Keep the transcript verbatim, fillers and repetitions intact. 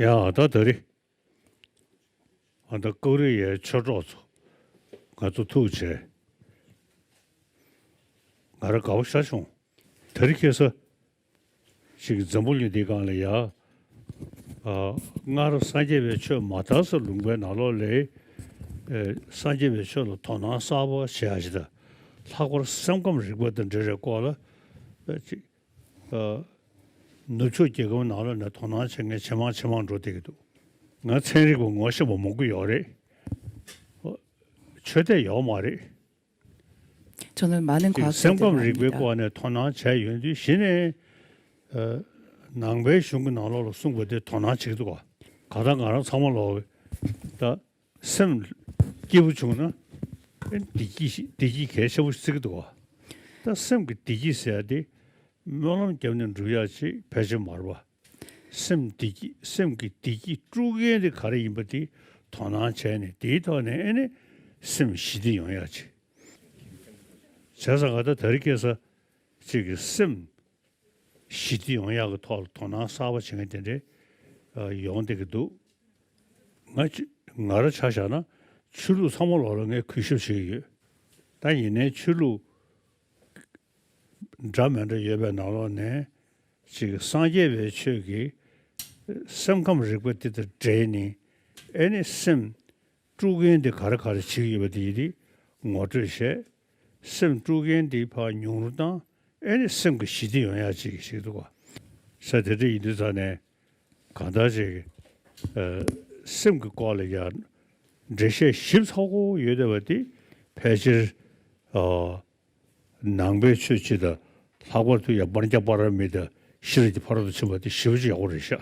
ཡ་ད་ད་རེས་ཨ་ད་ཀོ་རི་ཡའི་ཆོས་གྲོགས་ཚོ་ང་ཚོ་ཐུག་བྱས་ང་རང་དགའ་པོ་ཤ་བྱུང་། ད་རེས་ཁ་སང་ཅིག་འཛམ་བུ་གླིང་འདིའི་སྒང་ལ་ཡ། ཨ། སྔར་སངས་རྒྱས་པའི་ཆོས་མ་དར་སར་ལུང་པའི་ནང་ལོགས་ལ། ཨེ། སངས་རྒྱས་པའི་ཆོས་ལ་དོ་སྣང་གསར་པ་བྱེད་ཡ་ཞིག་དང་། ལྷག་པར་སེམས་ཁམས་རིག་པ་དང་འབྲེལ་བའི་སྐོར་ལ། ཨེ། ཅིག་ཨ། ནུབ་ཕྱོགས་རྒྱལ་ཁབ་ནང་ལོགས་ནས་དོ་སྣང་བྱེད་མཁན་ཇེ་མང་ཇེ་མང་འགྲོ་བསྡད་ཀྱི་འདུག་ང་ཚན་རིག་པ་ངོ་ཤེས་པ་མང་པོ་ཡོད་རེད། ཨ། ཆོས་དད་ཡོད་མ་རེད། ཅུང་ནས་མ་ནིང་ཅིག་གོ་སེམས་ཁམས་རིག་པའི་སྐོར་ནས་དོ་སྣང་བྱས་ཡོང་དུས་གཞི་ནས། ཨ། ནང་པའི་གཞུང་གི་ནང་ལོགས་ལ་གསུངས་པ་དེ་དོ་སྣང་བྱེད་ཀྱི་འདུག་ག་གང་ལྟར་ང་རང་ཚང་མ་ལོག་ད་སེམས་སྐྱིད་པོ་བྱུང་ན་བདེ་སྐྱིད་ཞིག་བདེ་སྐྱིད་གལ་ཆེན་པོ་ཞིག་བརྩི་གི་འདུག་ག་ད་སེམས་ཀྱི་བདེ་སྐྱིད་ཟེར་ཡ་དེ་སྨོན་ལམ་བརྒྱབ་ནས་འགྲུབ་ཡ་ཅིག་ཕལ་ཆེར་མ་རེད་པ། སེམས་བདེ་སྐྱིད་སེམས་ཀྱི་བདེ་སྐྱིད་དཀྲུག་མཁན་དེ་ག་རེ་ཡིན་པ་དེ་དོ་སྣང་བྱས་ནས་དེའི་ཐོག་ནས་ཨེ་ནི་སེམས་ཞི་བདེ་ཡོང་ཡ་ཅིག་བྱས་ཙང་ང་ད་ད་རེས་ཁ་སང་ཅིག་གི་སེམས་ཞི་བདེ་ཡོང་ཡག་གི་ཐོག་ལ་དོ་སྣང་གསར་པ་བྱེད་མཁན་དེ་འདྲས་ཡོང་བསྡད་ཀྱི་འདུག་ང་ཅི་ང་རང་ཆ་བཞག་ན་ཆོས་ལུགས་ཚང་མ་ལོག་ལ་ངས་གུས་ཞབས་བྱེད་ཀྱི་ཡོད། ད་ཡིན་ནའི་ཆོས་ལུགས་འདྲ་མི་འདྲ་ཡོད་པའི་ནང་ལོགས་ནས་ཅིག་སངས་རྒྱས་པའི་ཆོས་ཀྱིས་སེམས་ཁམས་རིག་པ་འདི་དང་འབྲེལ་ནས་ཨེ་ནི་སེམས་དཀྲུག་མཁན་དེ་ག་རེ་ག་རེ་བྱེད་ཀྱི་ཡོད་པ་དེ་ཡིན་དེ་ངོ་སྤྲོད་བྱས། སེམས་དཀྲུག་མཁན་དེ་ཕར་ཉུང་རུ་བཏང་། ཨེ་ནི་སེམས་ཀྱི་ཞི་བདེ་ཡོང་ཡག་ཅིག་ཞིག་འདུག་ག་ས་དེ་འདྲ་ཡིན་དུས་ཙང་ནས་གང་ལྟར་ཅིག་ཨ། སེམས་ཀྱི་སྐོར་ལ་ཡང་འགྲེལ་བཤད་ཞིབ་ཚགས་པོ་ཡོད་བསྡད་པ་དེ་ཕལ་ཆེར། ཨ། ནང་པའི་ཆོས་སྤྱི་དང་ལྷག་པར་དུ་ཡང་པྲཛྙཱ་པཱ་ར་མི་དང་ཤེས་རབ་ཀྱི་ཕ་རོལ་ཏུ་ཕྱིན་པ་དེ་ཞེ་པོ་ཅིག་ཡག་པོ་རེད་ཤག